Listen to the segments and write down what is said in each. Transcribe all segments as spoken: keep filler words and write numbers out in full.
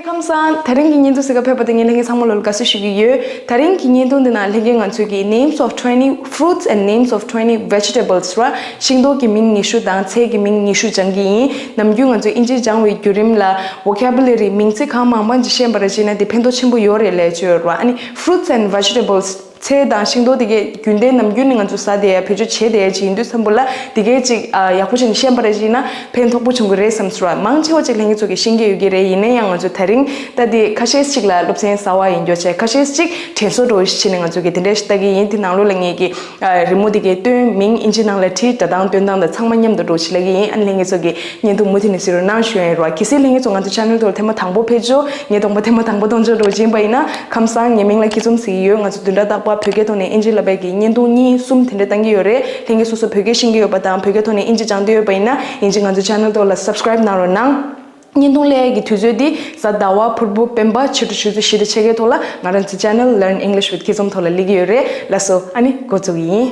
ཁམས་བཟང་། དེ་རིང་གི་བརྙན་ཐུང་གཟིགས་ག་ཕེབས་པ་དེ་ངས་ལྷན་རྒྱས་ཚང་མ་ལོ་ལ་དགའ་བསུ་ཞུ་གི་ཡོད། དེ་རིང་གི་བརྙན་ཐུང་འདི་ནང་ལྷན་རྒྱས་ང་ཚོས་ཀྱི་names of twenty fruits and names of twenty vegetables ར། ཤིང་ཏོག་གི་མིང་ཉི་ཤུ་དང་ཚལ་གྱི་མིང་ཉི་ཤུ་སྦྱང་གི་ཡིན། ནམ་རྒྱུན་ང་ཚོས་དབྱིན་ཇི་སྦྱང་བའི་བརྒྱུད་རིམ་ལ་vocabulary མིང་ཚིག་གང་མང་མང་ཅིག་ཤེས་པ་ར་བྱས་ན་དེ་ཕན་ཐོགས་ཆེན་པོ་ཡོད་རེད་ལབ་བརྗོད་ར། ཨ་ནི་fruits and vegetables ཚལ་དང་ཤིང་ཏོག་དེ་གའི་རྒྱུན་ལྡན་ནམ་རྒྱུན་ནས་ང་ཚོ་ཟ་བསྡད་ཡ་བེད་སྤྱོད་བྱེད་བསྡད་ཡ་ཅིག་ཡིན་དུས་ཙམ་པ་ལ་དེ་གའི་ཅིག་ཨ་ཡག་པོ་བྱས་ནས་ཤེས་པ་ར་བྱས་ན་ཕན་ཐོགས་པོ་བྱུང་གི་རེད་བསམ་སོང་ར། མང་ཆེ་བ་ཅིག་ལྷན་རྒྱས་ཚོ་གིས་ཤེས་ཀྱི་ཡོད་ཀྱི་རེད། ཡིན་ན་ཡང་ང་ཚོ་དེ་རིང་ད་དེ་ཁ་ཤས་ཅིག་ལ་སློབ་ཚན་གསར་བ་ཡིན་རྒྱུ་བྱས། ཁ་ཤས་ཅིག་དྲན་གསོ་འདྲ་བོ་ཞིག་བྱས་ནས་ང་ཚོ་གིས་དེ་འདྲ་ཞིག་ལྟ་གི་ཡིན། དེ་ནང་ལོགས་ལ་ངས་ཀྱི་ཨ་རི་མོ་དེ་གའི་སྟོན་མིང་དབྱིན་ཇི་ནང་ལ་བྲིས། སྒྲ་གདངས་སྟོན་སྟངས་དང་ཚང་མ་མཉམ་དུ་འདྲ་བོ་ཞིག་ལབ་ཀྱི་ཡིན། ཨ་ནི་ལྷན་རྒྱས་ཚོ་གིས་བརྙན་ཐུང་མུ་མཐུད་ནས་གཟིགས་རོགས་གནང་ཞུ་ཡ་ཡིན་ར། གལ་སྲིད་ལྷན་རྒྱས་ཚོ་ང་ཚོ་channel ཐོག་ལ་ཐེངས་མ་དང་པོ་ཕེབས་བྱུང་། ངས་དང་པོ་ཐེངས་མ་དང་པོ་མཐོང་ཆོག་འདྲ་བོ་ཅིག་ཡིན་པ་ཡིན་ན། ཁམས་བཟང་། ངའི་མིང་ལ་སྐྱིད་འཛོམས་ཟེར་གྱི་ཡོད། ང་ཚོ་བདུན་ཕྲག་རྟག་པར་བོད་སྐད་ཐོག་ནས་དབྱིན་ཇི་བསླབ་པའི་གི་བརྙན་ཐུང་གཉིས་གསུམ་དེ་འདྲ་བཏང་གི་ཡོད་རེད། ལྷན་རྒྱས་སོ་སོ་བོད་སྐད་ཤེས་ཀྱི་ཡོད་པ་དང་བོད་སྐད་ཐོག་ནས་དབྱིན་ཇི་སྦྱང་འདོད་ཡོད་པ་ཡིན་ན་ཡིན་གཅིག་ང་ཚོ་channel ཐོག་ལ་subscribe གནང་རོགས་གནང་། བརྙན་ཐུང་སླེབས་ཡས་ཀྱི་དུས་ཚོད་འདི་གཟའ་ཟླ་བ་ཕུར་བུ་སྤེན་པ་ཕྱི་དྲོ་ཆུ་ཚོད་བཞི་དང་ཕྱེད་ཀའི་ཐོག་ལ་ང་རང་ཚོའི་channel Learn English with Kids Om ཐོག་ལ་སླེབས་ཀྱི་ཡོད་རེད། ལགས་སོ། ཨ་ནི་འགོ་འཛུགས་ཀྱི་ཡིན།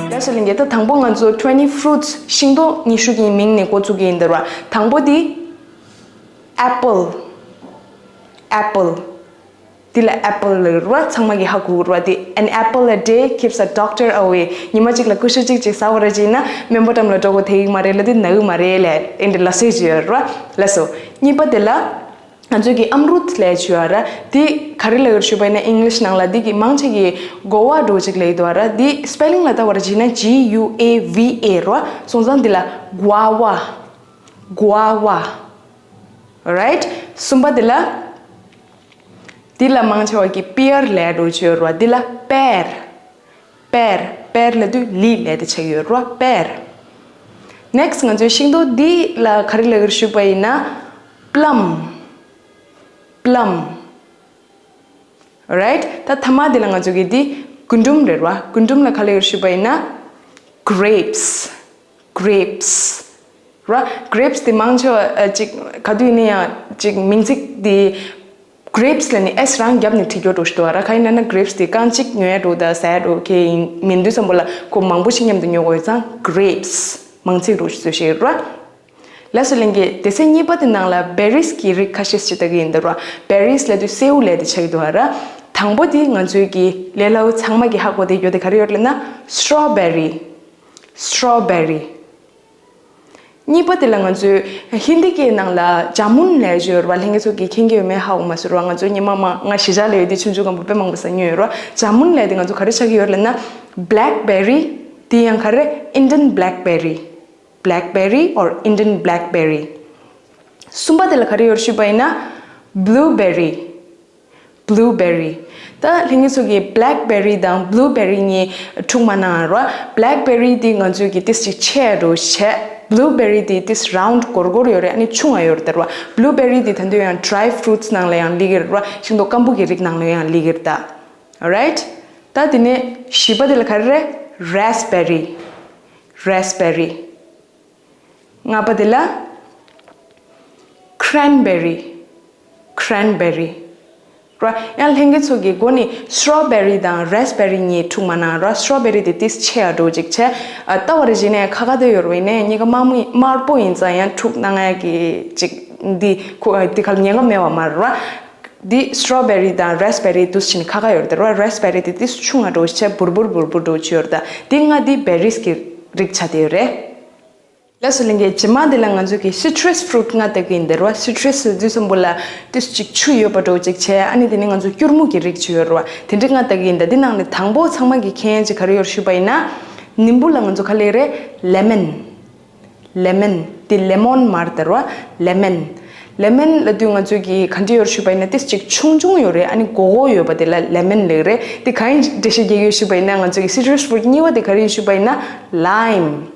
ལགས་སོ་ལྷན་རྒྱས། ད་དང་པོ་ང་ཚོ་twenty fruits ཤིང་ཏོག་ཉི་ཤུ་གི་མིང་ནས་འགོ་བཙུགས་ཀྱི་ཡིན་ད་ར། དང་པོ་འདི་apple apple འདི་ལ་apple ལབ་ར། ཚང་མ་གིས་ཧ་གོ་གི་ར། འདི་an apple a day keeps a doctor away. ཉི་མ་གཅིག་ལ་ཀུ་ཤུ་གཅིག་ཅིག་ཟ་བ་ར་བྱས་ན་སྨན་པ་འགྲམ་ལ་འགྲོ་དགོས་དེ་ཡིག་མ་རེད་ལ། འདི་ན་གི་མ་རེད་ལ། ཨེ་འདྲ་ལ་སེ་བྱས་ཡོད་ར། ལགས་སོ། གཉིས་པ་དེ་ལ་ང་ཚོས་ཀྱི་ཨམ་རུད་ལབ་བྱས་ཡོད་ར། འདི་ག་རེ་ལབ་ཡོད་ཞུས་པ་ཡིན་ན་English ནང་ལ་འདི་གི་མང་ཆེ་གིས་guava འདྲ་བོ་ཅིག་ལབ་ཡོད་ར། འདི་spelling ལ་ལྟ་བ་ར་བྱས་ན་G U A V A ར། སོང་ཙང་འདི་ལ་guava guava right. གསུམ་པ་དེ་ལ། འདི་ལ་མང་ཆེ་བ་གིས་pear ལབ་འགྲོ་བྱས་ཡོད་ར། འདི་ལ་pear pear pear ལབ་དུས་ལི་ལབ་དེ་ཆགས་ཡོད་ར། pear next ང་ཚོའི་ཤིང་ཏོག་འདི་ལ་ག་རེ་ལབ་ཀྱི་རེད་ཞུས་པ་ཡིན་ན་plum plum right. ད་ཐ་མ་འདི་ལ་ང་ཚོ་གི་འདི་རྒུན་འབྲུམ་རེད་བ། རྒུན་འབྲུམ་ལ་ག་ལབ་ཡོད་ཞུས་པ་ཡིན་ན་grapes grapes ར། grapes དེ་མང་ཆེ་བ་ཨ་ཅིག་ག་དུས་ཡིན་ན་ཡང་ཅིག་མིང་ཚིག་དེ་grapes ལབ་ནས་S རང་བརྒྱབ་ནས་བྲིས་རྒྱུ་འདྲ་བོ་ཞིག་འདུག་བ་ར། གང་ཡིན་ན་ན་grapes དེ་རྐང་གཅིག་ཉོ་ཡ་འདྲ་བོ་དང་ཟ་ཡ་འདྲ་བོ་གང་ཡིན་མིན་དུས་ཙམ་པ་ལ་ཁོ་མང་པོ་ཞིག་མཉམ་དུ་ཉོ་དགོས་ཡོད་ཙང་grapes མིང་ཚིག་འདྲ་བོ་ཞིག་བཟོས་བཞག་ཡོད་ར། ལགས་སོ་ལྷན་རྒྱས། སྡེ་ཚན་གཉིས་པ་དེ་ནང་ལ་berries གི་རིགས་ཁ་ཤས་ཤིག་ལྟ་གི་ཡིན་ད་ར། berries ལབ་དུས་སེའུ་ལབ་དེ་ཆགས་ཀྱི་འདུག་བ་ར། དང་པོ་དེ་ང་ཚོའི་གི་ལས་སླ་བོ་ཚང་མ་གིས་ཧ་གོ་བསྡད་རྒྱུ་དེ་ག་རེ་ཡོད་ལབ་ན་strawberry strawberry གཉིས་པ་དེ་ལ་ང་ཚོའི་ཧིན་དི་སྐད་ནང་ལ་ཇ་མུན་ལབ་ཀྱི་ཡོད་རེད་བ། ལྷན་རྒྱས་ཚོ་གིས་མཁྱེན་གྱི་ཡོད་མེད་ཧ་གོ་མ་སོང་ར། ང་ཚོའི་ཉི་མ་མ་ང་གཞིས་ཆགས་ལ་ཡོད་དུས་ཆུང་ཆུང་སྒང་པོ་དཔེ་མང་པོ་ཟ་མྱོང་ཡོད་ར། ཇ་མུན་ལབ་དེ་ང་ཚོ་ག་རེ་ཆགས་ཀྱི་ཡོད་ལབ་ན་blackberry དེ་ཡང་ག་རེ་Indian blackberry blackberry or Indian blackberry གསུམ་པ་དེ་ལ་ག་རེ་ཡོད་ཞུས་པ་ཡིན་ན་blueberry blueberry ད་ལྷན་རྒྱས་ཚོ་གིས་blackberry དང་blueberry གཉིས་འཁྲུག་མ་གནང་རོགས། blackberry དེ་ང་ཚོས་ཀྱི་ཏིས་ཅིག་ཆེ་འགྲོ་བྱས། blueberry དེ་ཏིས་round སྒོར་སྒོར་ཡོད་རེད། ཨ་ནི་ཆུང་བ་ཡོད་རེད་ད་རོ། blueberry དེ་ད་དུང་ཡང་dry fruits ནང་ལ་ཡང་སླེབས་ཀྱི་རེད་རོ། ཤིང་ཏོག་སྐམ་པོ་གི་རིགས་ནང་ལ་ཡང་སླེབས་ཀྱི་རེད་ད། Alright ད་དེ་ནས་བཞི་པ་དེ་ལ་ག་རེ་རེད། raspberry raspberry ལྔ་པ་དེ་ལ་cranberry cranberry ར། ཡང་ལྷན་རྒྱས་ཚོ་གི་མགོ་ནི་strawberry དང་raspberry གཉིས་འཁྲུག་མ་གནང་ར། strawberry དེ་ཏིས་ཆེ་ཡ་འགྲོ་ཅིག་བྱས། ཨ་ལྟ་བ་རེ་བྱས་ནས་ཁ་ཁ་དེ་ཡོད་རེད་ནས་གཉིས་ཀ་དམར་མོ་དམར་པོ་ཡིན་ཙང་ཡང་འཁྲུག་གནང་ཡ་གི་ཅིག་འདི་ཁོ་འདི་ཁ་ལ་ཉེན་ཁ་མེད་པ་མ་རེད་ར། འདི་strawberry དང་raspberry དུས་ཕྱིན་ཁ་ཁ་ཡོད་རེད་ར། raspberry དེ་ཏིས་ཆུང་ཡ་འགྲོ་བྱས་འབུར་འབུར་འབུར་འབུར་འགྲོ་ཆུ་ཡོད་རེད་ད། འདི་ལྔ་འདི་berries གི་རིགས་ཆགས་བསྡད་ཡོད་རེད། ལགས་སོ་ལྷན་རྒྱས། རྗེས་མ་འདི་ལ་ང་ཚོ་གི་citrus fruit ལྔ་ལྟ་གི་ཡིན་ད་ར། citrus ལབ་དུས་ཙམ་པོ་ལ་ཏིས་ཅིག་ཆུ་ཡོད་པ་འདྲ་བོ་ཅིག་བྱས། ཨ་ནི་དེ་ནི་ང་ཚོ་སྐྱུར་མོ་གི་རིགས་ཅིག་ཡོད་ར་བ། དེ་འདྲ་ལྔ་ལྟ་གི་ཡིན་ད། འདི་ནང་ནས་དང་པོ་ཚང་མ་གི་མཁྱེན་ཡ་ཅིག་ག་རེ་ཡོད་ཞུས་པ་ཡིན་ན། ནིམ་བུ་ལ་ང་ཚོ་ག་ལབ་རེད། lemon lemon དེ་lemon མ་རེད་ད་ར་བ། lemon lemon ལབ་དུས་ང་ཚོ་གི་ག་འདྲ་ཡོད་ཞུས་པ་ཡིན་ན་ཏིས་ཅིག་ཆུང་ཆུང་ཡོད་རེད། ཨ་ནི་སྒོར་སྒོར་ཡོད་པ་དེ་ལ་lemon ལབ་རེད། དེ་གང་ཡིན་འགྲེལ་བཤད་རྒྱག་གི་ཡོད་ཞུས་པ་ཡིན་ན་ང་ཚོ་གི་citrus fruit གཉིས་པ་དེ་ག་རེ་ཡིན་ཞུས་པ་ཡིན་ན་lime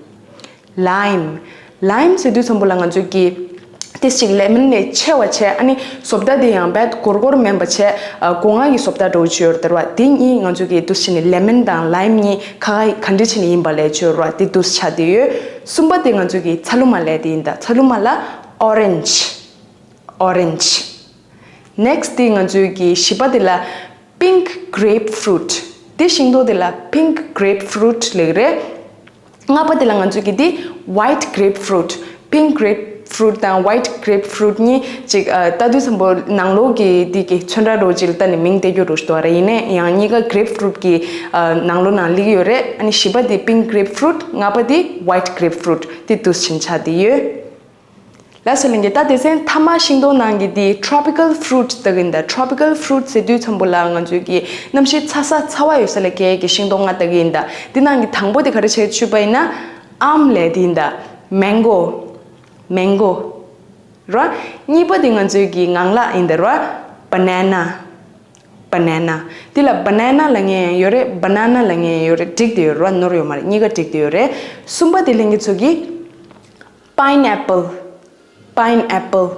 lime lime ཟེར་དུས་ཙམ་པོ་ལ་ང་ཚོས་ཀྱི་ཏིས་ཅིག་lemon ནས་ཆེ་བ་བྱས། ཨ་ནི་བཟོ་ལྟ་དེ་ཡང་བད་སྒོར་སྒོར་མིན་པ་བྱས། ཨ་སྒོ་ང་གི་བཟོ་ལྟ་འདྲ་བོ་ཅིག་ཡོད་རེད་ད་ར་བ། དེ་གཉིས་ང་ཚོས་ཀྱི་ཏིས་ཅིག་ནི་lemon དང་lime གཉིས་ཁ་ཁ་ག་འདྲ་བྱས་ནས་ཡིན་པ་ལས་ཅིག་ཡོད་རེད་བ། དེ་ཏིས་ཆགས་བསྡད་ཡོད། གསུམ་པ་དེ་ང་ཚོས་ཀྱི་ཚ་ལུ་མ་ལབ་དེ་ཡིན་ད། ཚ་ལུ་མ་ལ་orange orange next དེ་ང་ཚོས་ཀྱི་བཞི་པ་དེ་ལ་pink grapefruit དེ་ཤིང་ཏོག་དེ་ལ་pink grapefruit་ལབ་རེད། ལྔ་པ་དེ་ལ་ང་ཚོས་ཀྱི་དེ་white grapefruit། pink grapefruit་དང་white grapefruit་གཉིས་ཅིག་ཨ་ལྟ་དུས་ཙམ་པོ་ནང་ལོགས་ཀྱི་དེ་གི་ཚོན་ཁྲ་རོ་ཅིག་ལ་ལྟ་ནས་མིང་སྟེར་རྒྱུ་རོ་ཞིག་འདུག་ར། ཡིན་ནའི་ཡང་གཉིས་ཀ་grapefruit་གི་ཨ་ནང་ལོགས་ནང་སླེབས་ཡོད་རེད། ཨ་ནི་བཞི་པ་དེ་pink grapefruit། ལྔ་པ་དེ་white grapefruit། དེ་འདུག་སེ་ཆགས་བསྡད་ཡོད། ལགས་སོ་ལྷན་རྒྱས། ད་དེ་ཚན་མཐའ་མ་ཤིང་ཏོག་ནང་གི་དེ་tropical fruit་ལབ་ཀྱི་ཡིན་ད། tropical fruit་ཟེར་དུས་ཙམ་པོ་ལ་ང་ཚོས་ཀྱི་གནམ་གཤིས་ཚ་ས་ཚ་བ་ཡོད་ས་ལ་སྐྱེ་ཡས་ཀྱི་ཤིང་ཏོག་ལྔ་ལྟ་གི་ཡིན་ད། དེ་ནང་གི་དང་པོ་དེ་ག་རེ་བྱས་ཞུས་པ་ཡིན་ན་ཨམ་ལབ་དེ་ཡིན་ད། mango། mango། ར། གཉིས་པ་དེ་ང་ཚོས་ཀྱི་ངང་ལག་ཡིན་ད་ར། banana། banana། དེ་ལ་banana་ལབ་མཁན་ཡང་ཡོད་རེད། banana་ལབ་མཁན་ཡང་ཡོད་རེད། འགྲིག་བསྡད་ཡོད་ར། ནོར་ཡོད་མ་རེད། གཉིས་ཀ་འགྲིག་བསྡད་ཡོད་རེད། གསུམ་པ་དེ་ལྷན་རྒྱས་ཚོ་གི pineapple། pineapple།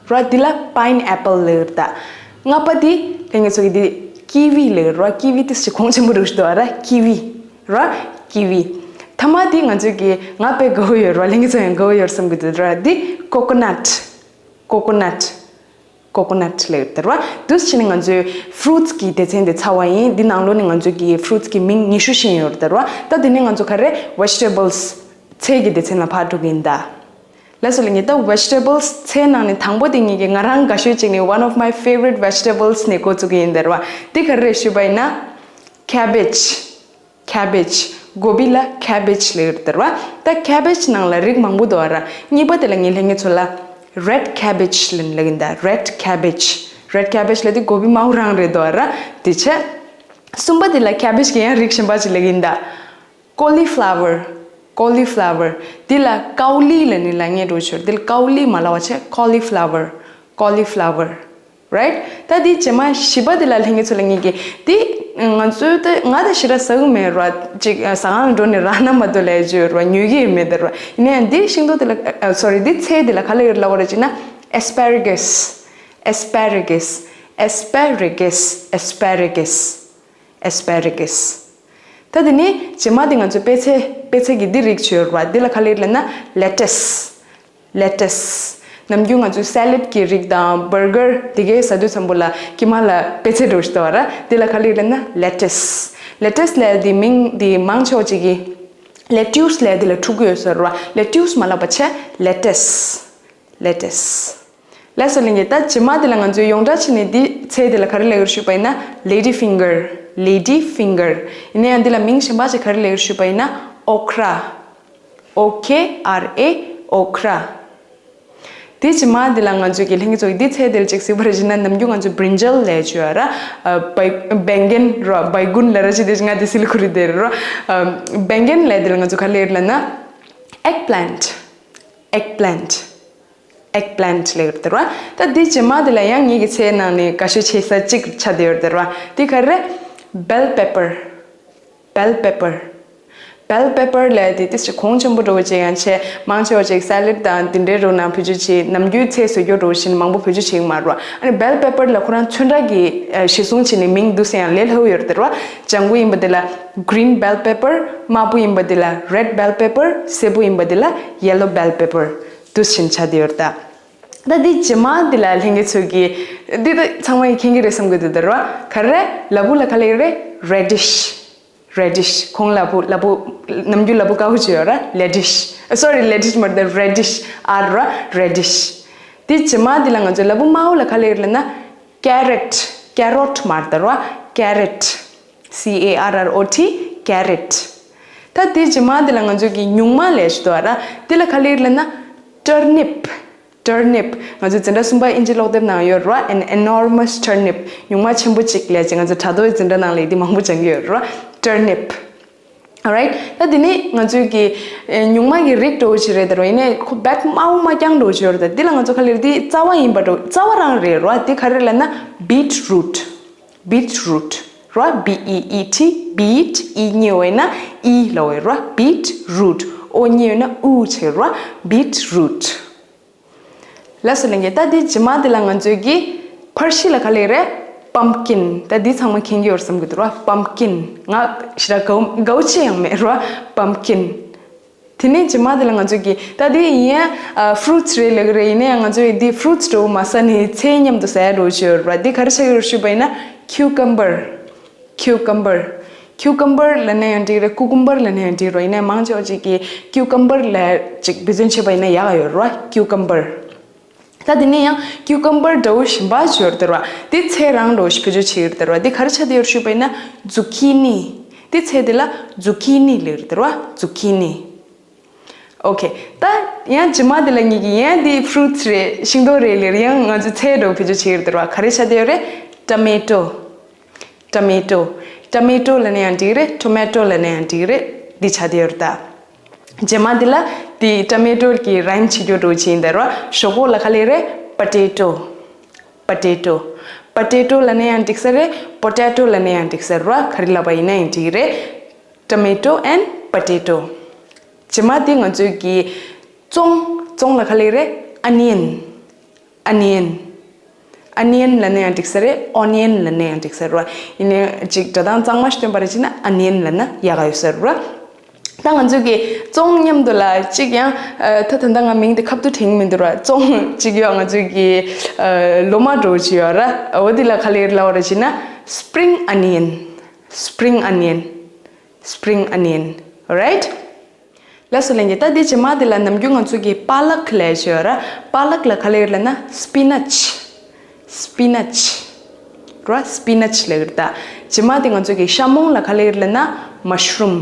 ར། འདི་ལ་pineapple་ལབ་ཡོད་རེད་ད། ལྔ་པ་འདི་ལྷན་རྒྱས་ཚོ་གི་འདི་kiwi་ལབ་ཡོད་ར། kiwi་དེ་ཞིག་གོང་ཆེན་པོ་རུ་ཞིག་འདུག་ར། kiwi། ར། kiwi། ཐ་མ་འདི་ང་ཚོས་ཀྱི་ང་དཔེ་དགའ་བོ་ཡོད་ར། ལྷན་རྒྱས་ཚོ་ཡང་དགའ་བོ་ཡོད་བསམ་གི་འདུག་ར། འདི་coconut། coconut། coconut་ལབ་ཡོད་ར། འདུག་སེ་བྱས་ནས་ང་ཚོའི་fruits་གི་སྡེ་ཚན་དེ་ཚར་བ་ཡིན། འདི་ནང་ལོགས་ནས་ང་ཚོས་ཀྱི་fruits་གི་མིང་ཉི་ཤུ་ཤེས་ཡོད་ར། ད་དེ་ནས་ང་ཚོ་ག་རེ་vegetables་ཚལ་གྱི་སྡེ་ཚན་ལ་ཕར་འགྲོ་གི་ཡིན་ད། ལགས་སོ་ལྷན་རྒྱས། ད་vegetables་ཚལ་ནང་ནས་དང་པོ་དེ་ངེད་ཀྱི་ང་རང་དགའ་ཤོས་གཅིག་ནི་one of my favourite vegetables་ནས་འགོ་བཙུགས་ཀྱི་ཡིན་ད་ར། དེ་ག་རེ་རེད་ཞུས་པ་ཡིན་ན་cabbage། cabbage། ཀོ་བི་ལ་cabbage་ལབ་ཡོད་རེད་ད་ར། ད་cabbage་ནང་ལ་རིགས་མང་པོ་འདུག་ར། གཉིས་པ་དེ་ལ་ངས་ལྷན་རྒྱས་ཚོ་ལ་red cabbage་ལབ་ཡིན་ད། red cabbage། red cabbage་ལབ་དེ་ཀོ་བི་དམར་པོ་རང་རེད་འདུག་ར། དེ་བྱས། གསུམ་པ་དེ་ལ་cabbage་གི་ཡང་རིགས་གཞན་པ་ཅིག་ལབ་ཡིན་ད། cauliflower། cauliflower། འདི་ལ་ཀའོ་ལི་ལབ་ནི་ལབ་མཁན་འདྲ་བོ་ཅིག་ཡོད་རེད། འདི་ལ་ཀའོ་ལི་མ་ལབ་པ་བྱས་cauliflower། cauliflower། right། ད་འདི་རྗེས་མ་བཞི་པ་འདི་ལ་ལྷན་རྒྱས་ཚོ་ལ་ངེད་ཀྱིས་འདི་ང་ཚོའི་ད་ང་ད་ཞེ་དྲག་ཟ་གི་མེད་ར། ཅིག་ཟ་ཁང་འགྲོ་ནས་རག་ན་མ་གཏོགས་ལབ་ཀྱི་ཡོད་ར། ཉོ་གི་ཡོད་མེད་ད་ར། ཡིན་ནའི་འདི་ཤིང་ཏོག་འདི་ལ་ཨ་sorry། འདི་ཚལ་འདི་ལ་ག་ལབ་ཡོད་ལབ་པ་ར་ཅིག་ན་asparagus། asparagus། asparagus། asparagus། asparagus། ད་དེ་ནས་རྗེས་མ་དེ་ང་ཚོ་པད་ཚལ། པད་ཚལ་གྱི་འདི་རིགས་ཅིག་ཡོད་རེད་པ། འདི་ལ་ག་ལབ་ཡོད་ལབ་ན་lettuce། lettuce། ནམ་རྒྱུན་ང་ཚོའི་salad་གྱི་རིགས་དང་burger་དེ་གའི་ཟ་དུས་ཙམ་པོ་ལ་དཀྱིལ་མ་ལ་པད་ཚལ་འདྲ་བོ་ཞིག་འདུག་པ་ར། འདི་ལ་ག་ལབ་ཡོད་ལབ་ན་lettuce། lettuce་ལབ་དེ་མིང་དེ་མང་ཆེ་བ་ཅིག་གིས་lettuce་ལབ་དེ་ལ་འཁྲུག་གི་ཡོད་ས་རེད་པ། lettuce་མ་ལབ་པ་བྱས་lettuce། lettuce། ལགས་སོ་ལྷན་རྒྱས། ད་རྗེས་མ་དེ་ལ་ང་ཚོས་ཡོངས་གྲགས་བྱས་ནས་འདི་ཚལ་དེ་ལ་ག་རེ་ལབ་ཀྱི་ཡོད་ཞུས་པ་ཡིན་ན་lady finger། lady finger། ཡིན་ན་ཡང་འདི་ལ་མིང་གཞན་པ་ཅིག་ག་རེ་ལབ་ཀྱི་ཡོད་ཞུས་པ་ཡིན་ན་okra། O K R A། okra། དེ་རྗེས་མ་དེ་ལ་ང་ཚོས་ཀྱི་ལྷན་རྒྱས་ཚོ་གི་འདི་ཚལ་དེ་ལ་ཅིག་གཟིགས་པ་རེད་ཅེ་ན། ནམ་རྒྱུན་ང་ཚོས་brinjal་ལབ་ཀྱི་ཡོད་ར། ཨ་བའི་བེང་གན་ར། བའི་གུན་ལབ་ར་ཅིག་དེ་ང་དེ་སིལ་ཁུ་རི་དེ་ར། ཨ་བེང་གན་ལབ་དེ་ལ་ང་ཚོས་ག་ལབ་ཡོད་ལབ་ན་eggplant། eggplant། eggplant་ལབ་ཡོད་རེད་པ། ད་འདི་རྗེས་མ་དེ་ལ་ཡང་ངེད་ཀྱི་ཚལ་ནང་ནས་དགའ་ཤོས་བྱེད་ས་གཅིག་ཆགས་བསྡད་ཡོད་རེད་པ། འདི་ག་རེ་རེད། bell pepper། bell pepper། bell pepper་ལབ་དེ་ཏོག་ཙམ་གོང་ཆེན་པོ་འདྲ་བོ་ཅིག་ཡང་བྱས། མང་ཆེ་བ་ཅིག་salad་དང་དེ་འདྲའི་རིགས་ནང་བེད་སྤྱོད་བྱེད། ནམ་རྒྱུན་ཚལ་བཟོ་རྒྱུ་འདྲ་བོ་ཞིག་མང་པོ་བེད་སྤྱོད་བྱེད་ཀྱི་མ་རེད་པ། ཨ་ནི་bell pepper་ལ་ཁོ་རང་ཚོན་ཁྲ་གི་ཨ་གཞིར་བཟུང་བྱས་ནས་མིང་འདུག་སེ་ཡང་ལས་སླ་པོ་ཡོད་རེད་པ། ལྗང་གུ་ཡིན་པ་དེ་ལ་green bell pepper། དམར་པོ་ཡིན་པ་དེ་ལ་red bell pepper། སེར་པོ་ཡིན་པ་དེ་ལ་yellow bell pepper། འདུག་སེ་ཆགས་བསྡད་ཡོད་རེད་ད། ད་འདི་རྗེས་མ་འདི་ལ་ལྷན་རྒྱས་ཚོས་ཀྱིས་འདི་ད་ཚང་མས་མཁྱེན་གྱི་རེད་བསམ་གྱི་འདུག་ད་ར། ག་རེ་ལ་བུ་ལ་ག་ལབ་ཀྱི་རེད། radish། radish། ཁོང་ལ་བུ་ལ་བུ་ནམ་རྒྱུན་ལ་བུ་དཀར་པོ་ཅིག་ཡོད་ར། lettuce། ཨ་sorry། lettuce་མ་རེད་ད། radish། R་ར། radish། འདི་རྗེས་མ་འདི་ལ་ང་ཚོས་ལ་བུ་དམར་པོ་ལ་ག་ལབ་ཀྱི་རེད་ལབ་ན་carrot། carrot་མ་རེད་ད་ར། carrot། C A R R O T། carrot། ད་དེ་རྗེས་མ་དེ་ལ་ང་ཚོས་ཀྱི་ཉུང་མ་ལབ་ཞིག་འདུག་པ་ར། དེ་ལ་ག་ལབ་ཀྱི་རེད་ལབ་ན་turnip། turnip། ང་ཚོའི་འཛིན་གྲྭ་གསུམ་པ་ཨིན་ཇི་ཀློག་དེབ་ནང་ཡོད་ར། an enormous turnip། ཉུང་མ་ཆེན་པོ་གཅིག་ལབ་ཅིག་ང་ཚོ་དྲ་ཐོག་གི་འཛིན་གྲྭ་ནང་ལ་ཡི་དེ་མང་པོ་སྦྱང་གི་ཡོད་ར། turnip། Alright། ད་དེ་ནས་ང་ཚོས་ཀྱི་ཨེ་ཉུང་མ་གི་རིགས་འདྲ་བོ་ཅིག་རེད་ད་ར། ཡིན་ནའི་ཁོ་བེག་དམར་པོ་མ་རྐྱང་འདྲ་བོ་ཅིག་ཡོད་རེད་ད། དེ་ལ་ང་ཚོ་ག་ལབ་ཀྱི་རེད། དེ་རྩ་བ་ཡིན་པ་འདྲ་བོ། རྩ་བ་རང་རེད་ར། དེ་ག་རེ་ལབ་ན་beetroot། beetroot། ར། B E E T། beet། E་གཉིས་ཡོད་ན་ཨི་ལབ་ཡོད་ར། beetroot། O་གཉིས་ཡོད་ན་ཨུ་བྱེད་ར། beetroot། ལགས་སོ་ལྷན་རྒྱས། ད་དེ་རྗེས་མ་དེ་ལ་ང་ཚོས་ཀྱི་ཕར་ཕྱི་ལ་ག་ལབ་ཀྱི་རེད། pumpkin། ད་འདི་ཚང་མ་མཁྱེན་གྱི་ཡོད་བསམ་གྱི་འདུག་ར། pumpkin། ང་ཞེ་དྲག་དགའ་དགའ་པོ་ཅི་ཡང་མེད་ར། pumpkin། དེ་ནས་རྗེས་མ་དེ་ལ་ང་ཚོས་ཀྱི་ད་དེ་ཡིན་ཡ་ཨ་fruits་རེད་ལབ་ཀྱི་རེད། ཡིན་ན་ཡང་ང་ཚོས་འདི་fruits་འདྲ་བོ་མ་ཟ་ནས་ཚལ་མཉམ་དུ་ཟ་ཡ་འདྲ་བོ་ཅིག་ཡོད་ར། འདི་ག་རེ་ཆགས་ཀྱི་རེད་ཞུས་པ་ཡིན་ན་cucumber། cucumber། ཁིའུ་ཀམ་བར་ལབ་ན་ཡང་འགྲིག་རེད། ཀུ་ཀུམ་བར་ལབ་ན་ཡང་འགྲིག་རེད། ཡིན་ནའི་མང་ཆེ་བ་ཅིག་གིས་ཁིའུ་ཀམ་བར་ལབ་ཅིག་འབད་བརྩོན་བྱས་པ་ཡིན་ན་ཡག་ག་ཡོད་རེད་བ། ཁིའུ་ཀམ་བར། ད་དེ་ནས་ཡང་ཁིའུ་ཀམ་བར་འདྲ་བོ་གཞན་པ་ཅིག་ཡོད་རེད་དེ་རེད་བ། དེ་ཚལ་རང་འདྲ་བོ་ཞིག་བེད་སྤྱོད་བྱེད་ཀྱི་ཡོད་རེད་དེ་རེད་བ། དེ་ག་རེ་ཆགས་བསྡད་ཡོད་རེད་ཞུས་པ་ཡིན་ན་ཛུ་ཁི་ནི། དེ་ཚལ་དེ་ལ་ཛུ་ཁི་ནི་ལབ་ཀྱི་རེད་དེ་རེད་བ། ཛུ་ཁི་ནི། ཨོ་ཁེ། ད་ཡང་རྗེས་མ་དེ་ལ་ངེད་ཀྱིས་ཡང་དེ་ཕུ་རུ་ཊི་རེད། ཤིང་ཏོག་རེད་ལབ་ཡང་ང་ཚོས་ཚལ་འདྲ་བོ་བེད་སྤྱོད་བྱེད་ཀྱི་ཡོད་རེད་དེ་རེད་བ། ག་རེ་ཆགས་བསྡད་ཡོད་རེད། ཊ་མེ་ཊོ། ཊ་མེ་ཊོ། ཊ་མེ་ཊོ་ལབ་ན་ཡང་འགྲིག་རེད། ཊོ་མེ་ཊོ་ལབ་ན་ཡང་འགྲིག་རེད། འདི་ཆགས་བསྡད་ཡོད་རེད་ད། རྗེས་མ་འདི་ལ་དེ་ཊ་མེ་ཊོ་གི་རའིམ་བྱེད་རྒྱུ་འདྲ་བོ་ཅིག་ཡིན་དེ་རེད་བ། ཞོག་ཁོག་ལ་ག་ལབ་རེད། པ་ཊེ་ཊོ། པ་ཊེ་ཊོ། པ་ཊེ་ཊོ་ལབ་ན་ཡང་འགྲིག་ས་རེད། པོ་ཊེ་ཊོ་ལབ་ན་ཡང་འགྲིག་ས་རེད་བ། ག་རེ་ལབ་པ་ཡིན་ན་ཡང་འགྲིག་རེད། Tomato and potato། རྗེས་མ་དེ་ང་ཚོས་ཀྱི་ཙོང་། ཙོང་ལ་ག་ལབ་རེད། ཨ་ནི་ཡན། ཨ་ནི་ཡན། ཨ་ནི་ཡན་ལབ་ན་ཡང་འགྲིག་ས་རེད། ཨོ་ནི་ཡན་ལབ་ན་ཡང་འགྲིག་ས་རེད་བ། ཡིན་ནའི་ཅིག་སྒྲ་གདངས་གཙང་མ་ཞིག་སྟོན་པ་རེད་བྱས་ན་ཨ་ནི་ཡན་ལབ་ན་ཡག་ག་ཡོད་ས་རེད་བ། ད་ང་ཚོས་ཀྱི་ཙོང་མཉམ་དུ་ལ་ཅིག་ཡང་ཨ། ད་ད་ལྟ་ང་མིང་དེ་ཁ་ཐུག་དྲན་གྱི་མི་འདུག་ར། ཙོང་ཅིག་ཡོད། ང་ཚོས་ཀྱི་ཨ། ལོ་མ་འདྲ་བོ་ཅིག་ཡོད་ར། འོ་དེ་ལ་ག་ལབ་ལབ་པ་རེད་བྱས་ན་spring onion། Spring onion། Spring onion། Alright། ལགས་སོ་ལྷན་རྒྱས། ད་དེ་རྗེས་མ་དེ་ལ་ནམ་རྒྱུན་ང་ཚོས་ཀྱི་པ་ལག་ལབ་ཅིག་ཡོད་ར། པ་ལག་ལ་ག་ལབ་ལབ་ན་སི་པི་ནཆ། སི་པི་ནཆ། ར། སི་པི་ནཆ་ལབ་ཀྱི་རེད་ད། རྗེས་མ་དེ་ང་ཚོས་ཀྱི་ཤ་མོང་ལ་ག་ལབ་ཀྱི་རེད་ལབ་ན་མ་ཤ་རུམ།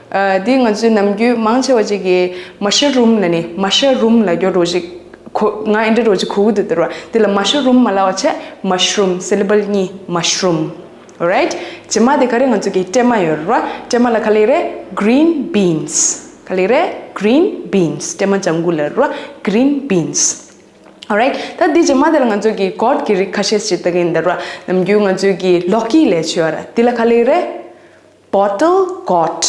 ཨ། དེ་ང་ཚོས་ནམ་རྒྱུན་མང་ཆེ་བ་ཅིག་གིས་མ་ཤ་རུམ་ལབ་ནས་མ་ཤ་རུམ་ལབ་རྒྱུ་འདྲ་བོ་ཅིག་གོ། ང་ཨེ་འདྲ་འདྲ་བོ་ཅིག་གོ་གི་འདུག་དེ་ར། དེ་ལ་མ་ཤ་རུམ་མ་ལབ་པ་བྱས་མ་ཤ་རུམ། སི་ལི་བལ་གཉིས། མ་ཤ་རུམ། Alright། རྗེས་མ་དེ་ག་རེ། ང་ཚོ་གི་སྲན་མ་ཡོད་རེད་བ། སྲན་མ་ལ་ག་ལབ་རེད། green beans། ག་ལབ་རེད། green beans། སྲན་མ་ལྗང་གུ་ལབ་རེད་བ། green beans། Alright། ད་འདི་རྗེས་མ་དེ་ལ་ང་ཚོ་གི་gourd་གི་རིགས་ཁ་ཤས་ཤིག་ལྟ་གི་ཡིན་ད་རེད་བ། ནམ་རྒྱུན་ང་ཚོ་གི་ལོ་ཀི་ལབ་ཅིག་ཡོད་རེད། འདི་ལ་ག་ལབ་རེད། bottle gourd།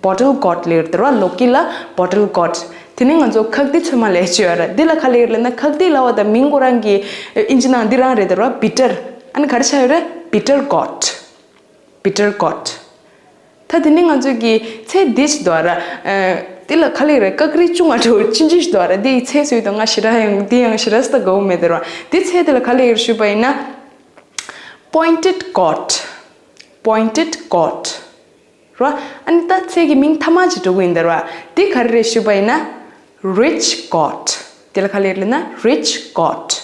bottle gourd་ལབ་རེད་བ། ལོ་ཀི་ལ་bottle gourd། དེ་ནས་ང་ཚོ་ཁག་ཏི་ཚོད་མ་ལབ་ཅིག་ཡོད་རེད། འདི་ལ་ག་ལབ་རེད་ལབ་ན། ཁག་ཏི་ལབ་པ་དང་མིང་ཁོ་རང་གི་ཨིན་ཇི་ནང་འདི་རང་རེད་ད་རེད་བ། bitter། ཨ་ནི་ག་རེ་ཆགས་ཡོད་རེད། bitter gourd། bitter gourd། ད་དེ་ནས་ང་ཚོ་གི་ཚལ་འདི་ཅིག་འདུག་ར། ཨ། འདི་ལ་ག་ལབ་རེད། ཀ་ཀ་རི་ཅུང་ང་འདྲ་བོ་ཅི་འདྲ་ཞིག་འདུག་ར། འདི་ཚལ་སུས་དང་ང་ཞེ་དྲག་ཡང་འདི་ཡང་ཞེ་དྲག་ས་དགའ་བོ་མེད་དེ་ར། འདི་ཚལ་འདི་ལ་ག་ལབ་རེད་ཞུས་པ་ཡིན་ན། pointed gourd། pointed gourd། ར། ཨ་ནི་ད་ཚལ་གྱི་མིང་ཐ་མ་ཅིག་འགྲོ་གི་ཡིན་ད་ར། འདི་ག་རེ་རེད་ཞུས་པ་ཡིན་ན། ridge gourd། འདི་ལ་ག་ལབ་རེད་ལབ་ན་ridge gourd།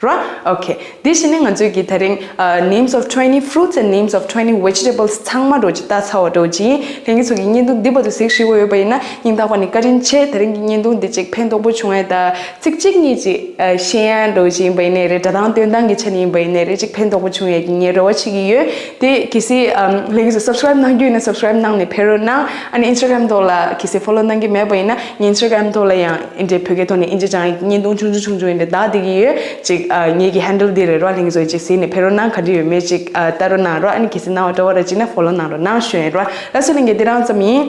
ར། ཨོ་ཁེ། འདི་བྱས་ནས་ང་ཚོས་ཀྱི་ད་རིང་ཨ། names of twenty fruits and names of twenty vegetables་ཚང་མ་འདྲ་བོ་ཅིག་ལྟ་ཚར་བ་འདྲ་བོ་ཅིག་ཡིན། ལྷན་རྒྱས་ཚོ་གི་བརྙན་ཐུང་འདི་བར་དུ་གཟིགས་ཤེས་པ་ཡོད་པ་ཡིན་ན་སྙིང་ཐག་པ་ནས་བཀའ་དྲིན་ཆེ། ད་རིང་གི་བརྙན་ཐུང་འདི་ཅིག་ཕན་ཐོགས་པོ་བྱུང་ཡས་དང་། ཚིག་གཅིག་གཉིས་ཅིག་ཨ། ཤེས་ཡ་འདྲ་བོ་ཅིག་ཡིན་པ་ཡིན་ནའི་རེད། སྒྲ་གདངས་སྟོན་སྟངས་ཀྱི་ཆ་ནས་ཡིན་པ་ཡིན་ནའི་རེད། ཅིག་ཕན་ཐོགས་པོ་བྱུང་ཡས་ཀྱི་ངས་རེ་བ་བྱེད་ཀྱི་ཡོད། དེ་གལ་སྲིད་ཨམ། ལྷན་རྒྱས་ཚོ་subscribe་གནང་རྒྱུ་ཡིན་ན་subscribe་གནང་ནས་ཕེབས་རོགས་གནང་། ཨ་ནི་Instagram་ཐོག་ལ་གལ་སྲིད་follow་གནང་གི་མེད་པ་ཡིན་ན་ངའི་Instagram་ཐོག་ལ་ཡང་ཨིན་ཇི་བོད་སྐད་ཐོག་ནས་ཨིན་ཇི་སྦྱང་ཡས་ཀྱི་བརྙན་ཐུང་ཆུང་ཆུང་ཆུང་ཆུང་ཡིན་ནའི་ད་བསྡད་ཀྱི་ཡོད། ཅིག་ཨ། ངེད་ཀྱི་handle་འདི་རེད་རོགས། ལྷན་རྒྱས་ཚོ་ཅིག་གཟིགས་ནས་ཕེབས་རོགས་གནང་། ག་འདྲ་ཡོད་མེད་ཅིག་ཨ། ལྟ་རོགས་གནང་རོགས། ཨ་ནི་གལ་སྲིད་གནང་བ་འདྲ་བོ་ར་བྱས་ན་follow་གནང་རོགས་གནང་ཞུ་ཡིན་རོགས། ལགས་སོ་ལྷན་རྒྱས། འདི་རང་ཙམ་ཡིན།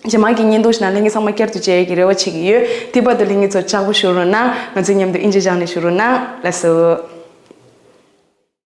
རྗེས་མ་གི་བརྙན་ཐུང་ཞིག་ནང་ལྷན་རྒྱས་ཚང་མ་བསྐྱར་དུ་མཇལ་ཡས་ཀྱི་རེ་བ་བྱེད་ཀྱི་ཡོད། དེ་བར་དུ་ལྷན་རྒྱས་ཚོ་ལྕགས་པོ་བཞུགས་རོགས་གནང་། ང་ཚོ་མཉམ་དུ་ཨིན་ཇི་སྦྱང་ནས་བཞུགས་རོགས་གནང་། ལགས་སོ།